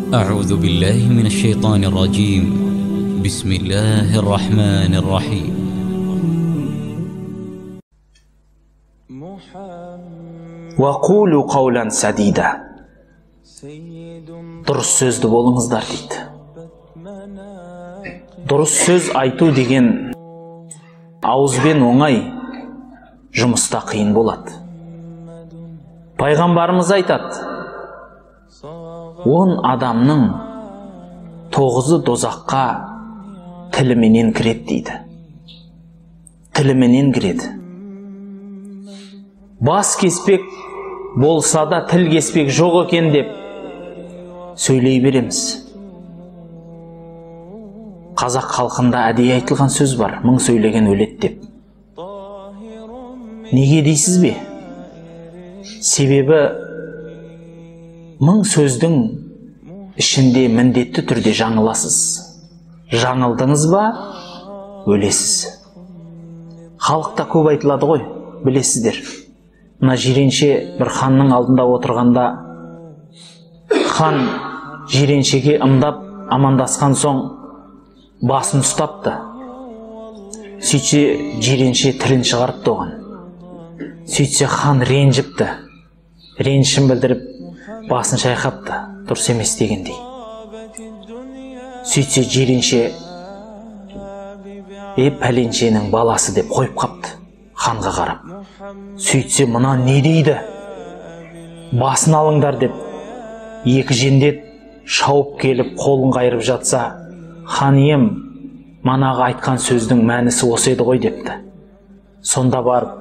أعوذ بالله من الشيطان الرجيم. بسم الله الرحمن الرحيم. وقولوا قولا سديدا. Дұрыс сөзді болыңыздар дейді. Дұрыс сөз айту деген ауызбен оңай, жұмыста қиын болады. Пайғамбарымыз айтады, 10 адамның 9-ы дозаққа тіліменен кіреді дейді. Тіліменен кіреді. Бас кеспек болса да тіл кеспек жоқ екен деп сөйлей береміз. Қазақ халқында әдейі айтылған сөз бар, мың сөйлеген өледі деп. Неге дейсіз бе? Себебі мың сөздің ішінде міндетті түрде жаңыласыз. Жаңылдыңыз ба, өлесіз. Халықта көп айтылады ғой, білесіздер. Мына Жиренше бір ханның алдында отырғанда, хан Жиреншеге ымдап амандасқан соң басын ұстапты. Сөйтсе Жиренше тілін шығарыпты оған. Сөйтсе хан ренжіпті. Ренішін білдіріп басын шайқапты, дұрыс емес дегендей. Сөйтсе Жиренше пәленшенің баласы деп қойып қапты ханға қарап. Сөйтсе мына не дейді? Басын алыңдар деп екі жендет шауып келіп қолын қайырып жатса, хан ием, манағы айтқан сөздің мәнісі осы еді ғой депті. Сонда барып,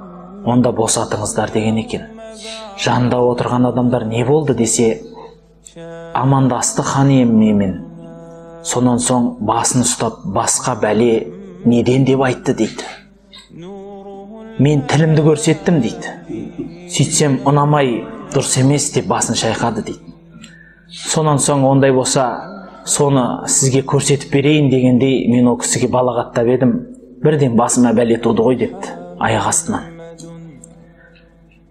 онда босатыңыздар деген екен. Жанында отырған адамдар не болды десе, амандасты хан ием менімен. Сонан соң басын ұстап, басқа бәле неден деп айтты дейді. Мен тілімді көрсеттім дейді. Сөйтсем ұнамай дұрыс емес деп басын шайқады дейді. Сонан соң ондай болса, соны сізге көрсетіп берейін дегендей, мен ол кісіге балағаттап едім, бірден басыма бәле туды ғой депті аяқ астынан.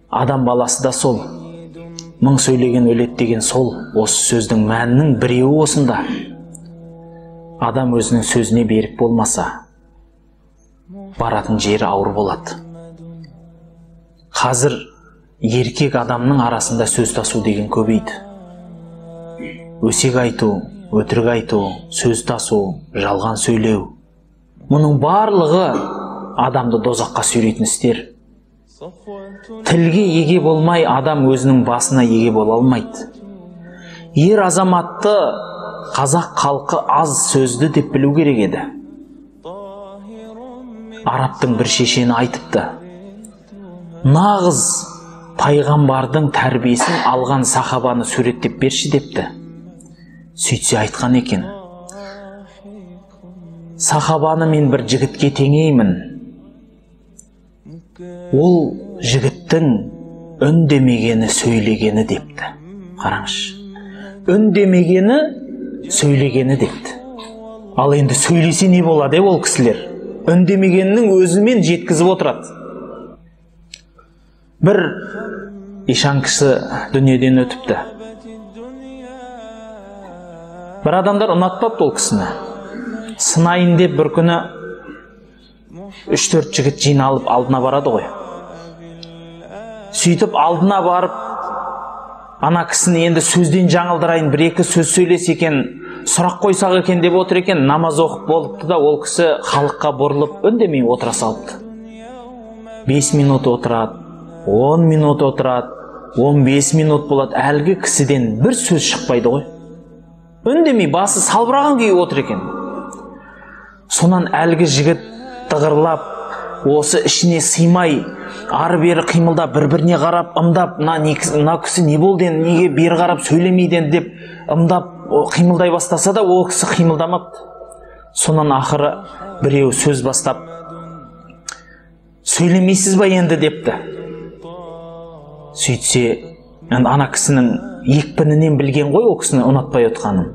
Адам баласы да сол, мың сөйлеген өледі деген сол, осы сөздің мәнінің біреуі осында. Адам өзінің сөзіне берік болмаса, баратын жері ауыр болады. Қазір еркек адамның арасында сөз тасу деген көбейді. Өсек айту, өтірік айту, сөз тасу, жалған сөйлеу. Мұның барлығы адамды дозаққа сүйрейтін істер. Тілге еге болмай адам өзінің басына еге бола алмайды. Ер азаматты қазақ халқы аз сөзді деп білу керек еді. Арабтың бір шешені айтыпты. Нағыз пайғамбардың тәрбиесін алған сахабаны суреттеп берші депті. Сөйтсе айтқан екен. Сахабаны мен бір жігітке теңеймін. Ол жігіттің үндемегені сөйлегені депті. Қараңызшы. Үндемегені сөйлегені депті. Ал енді сөйлесе не болады ол кісілер? Үндемегеннің өзімен жеткізіп отырады. Бір ишан кісі дүниеден өтіпті. Бір адамдар ұнатпапты ол кісіні. Сынайын деп бір күні 3-4 жігіт жиналып алдына барады ғой. Сөйтіп алдына барып, ана кісіні енді сөзден жаңылдырайын, бір-екі сөз сөйлесе екен, сұрақ қойсақ екен деп отыр екен, намаз оқып болыпты да, ол кісі халыққа бұрылып үндемей отыра салыпты. 5 минут отырады, 10 минут отырады, 15 минут болады, әлгі кісіден бір сөз шықпайды ғой. Үндемей басы салбыраған күйі отыр екен. Сонан әлгі жігіт тығырлап, осы ішіне сыймай, ары-бері қимылдап, бір-біріне қарап, ымдап, мына кісі не болды енді, неге бері қарап сөйлемейді енді деп ымдап қимылдай бастаса да, ол кісі қимылдамапты. Сонан ақыры біреу сөз бастап, сөйлемейсіз ба енді депті. Сөйтсе, енді ана кісінің екпінінен білген ғой ол кісіні ұнатпай отқанын.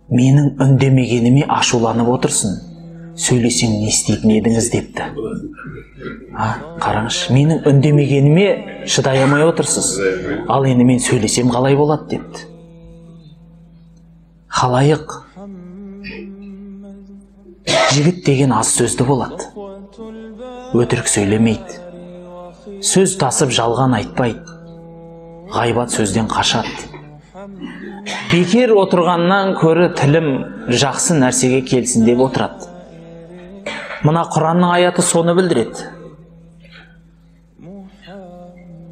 Менің үндемегеніме ашуланып отырсың. Сөйлесең не істейтін едіңіз депті. Қараңызшы, менің үндемегеніме шыдай алмай отырсыз. Ал енді мен сөйлесем қалай болады депті. Халайық, жігіт деген аз сөзді болады. Өтірік сөйлемейді. Сөз тасып жалған айтпайды. Ғайбат сөзден қашады. Бекер отырғаннан көрі тілім жақсы нәрсеге келсін деп отырады. Мына Құранның аяты соны білдіреді.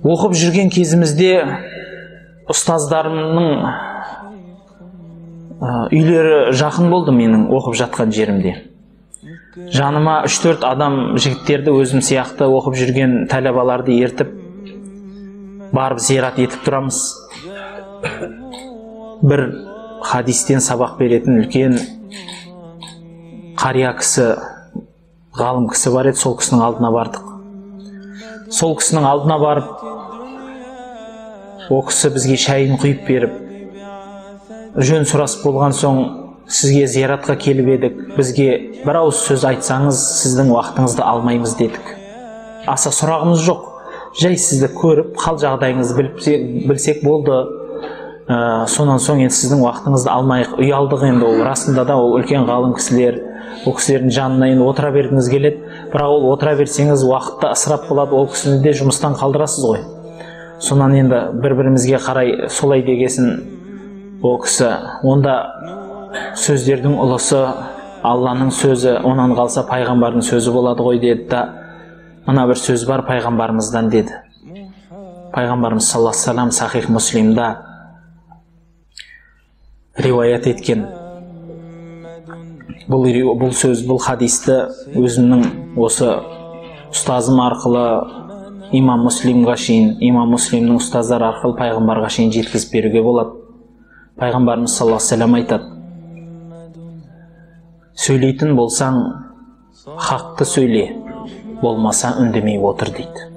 Оқып жүрген кезімізде ұстаздарымның үйлері жақын болды менің оқып жатқан жерімде. Жаныма 3-4 адам жігіттерді, өзім сияқты оқып жүрген тәләбаларды ертіп барып зиярат етіп тұрамыз. Бір хадистен сабақ беретін үлкен қария кісі, ғалым кісі бар еді, сол кісінің алдына бардық. Сол кісінің алдына барып, о кісі бізге шайын құйып беріп, жөн сұрасып болған соң, сізге зияратқа келіп едік, бізге бір ауыз сөз айтсаңыз, сіздің уақытыңызды алмаймыз дедік. Аса сұрағымыз жоқ, жай сізді көріп, хал жағдайыңызды білсек болды. Сонан соң енді сіздің уақытыңызды алмайық, ұялдық енді. Ол расында да ол үлкен ғалым кісілер, ол кісілердің жанына енді отыра бергіңіз келеді, бірақ ол отыра берсеңіз уақытта ысырап болады, ол кісіні де жұмыстан қалдырасыз ғой. Сонан енді бір-бірімізге қарай солай дегесін, ол кісі онда сөздердің ұлысы Алланың сөзі, онан қалса пайғамбардың сөзі болады ғой деді да, мына бір сөз бар пайғамбарымыздан деді. Пайғамбарымыз саллаллаху алейхи вассалам Сахих Муслимда риуаят еткен бұл сөз, бұл хадисті өзімнің осы ұстазым арқылы имам Муслимға шейін, имам Муслимнің ұстаздары арқылы пайғамбарға шейін жеткізіп беруге болады. Пайғамбарымыз саллаллаху алейхи вассалам айтады: сөйлейтін болсаң хақты сөйле, болмаса үндемей отыр дейді.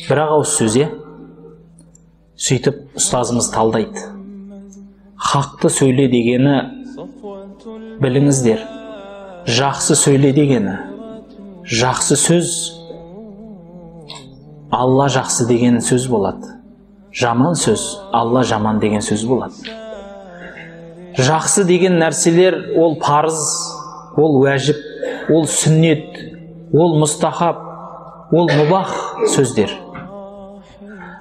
Бір ауыз сөз, сөйтіп ұстазымыз талдайды. Хақты сөйле дегені, біліңіздер, жақсы сөйле дегені, жақсы сөз Алла жақсы деген сөз болады, жаман сөз Алла жаман деген сөз болады. Жақсы деген нәрселер ол парыз, ол уәжіп, ол сүннет, ол мұстахаб, ол мубах сөздер.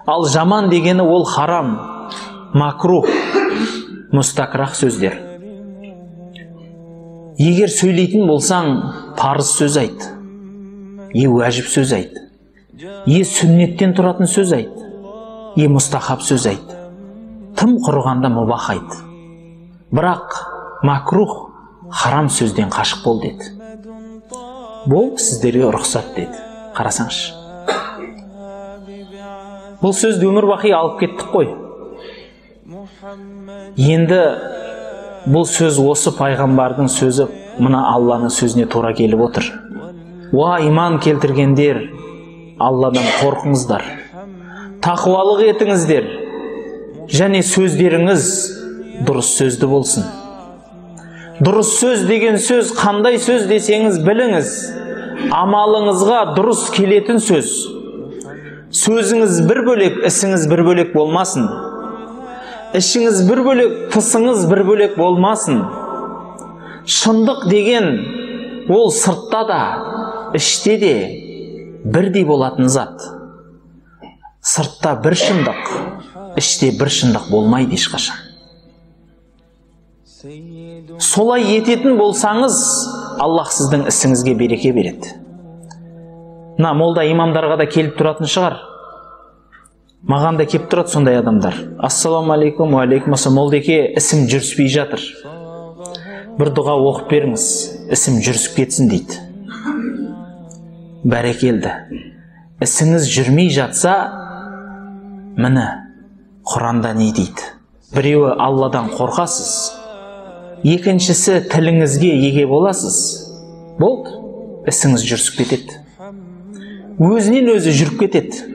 Ал жаман дегені ол харам, макрух, мұстакрах сөздер. Егер сөйлейтін болсаң, парыз сөз айт, е уәжіп сөз айт, е сүннеттен тұратын сөз айт, е мұстахаб сөз айт, тым құрығанда мубах айт. Бірақ макрух, харам сөзден қашық бол деді. Бұл сіздерге рұқсат деді. Қарасаңшы. Бұл сөзді өмір бақи алып кеттік қой. Енді бұл сөз осы пайғамбардың сөзі мына Алланың сөзіне тура келіп отыр. Уа иман келтіргендер, Алладан қорқыңыздар, тақуалық етіңіздер, және сөздеріңіз дұрыс сөзді болсын. Дұрыс сөз деген сөз қандай сөз десеңіз біліңіз, амалыңызға дұрыс келетін сөз. Сөзіңіз бір бөлек, ісіңіз бір бөлек болмасын. Ішіңіз бір бөлек, тысыңыз бір бөлек болмасын. Шындық деген ол сыртта да, іште де бірдей болатын зат. Сыртта бір шындық, іште бір шындық болмайды ешқашан. Солай ететін болсаңыз, Аллах сіздің ісіңізге береке береді. Мына молда имамдарға да келіп тұратын шығар. Маған да келіп тұрады сондай адамдар. Ассаламу алейкум, уалейкум ассалам. Молдеке, ісім жүріспей жатыр. Бір дұға оқып беріңіз, ісім жүрісіп кетсін дейді. Бәрекелді. Ісіңіз жүрмей жатса, міне Құранда не дейді? Біреуі Алладан қорқасыз, екіншісі тіліңізге еге боласыз. Болды, ісіңіз жүрісіп кетеді. Өзінен өзі жүріп кетеді.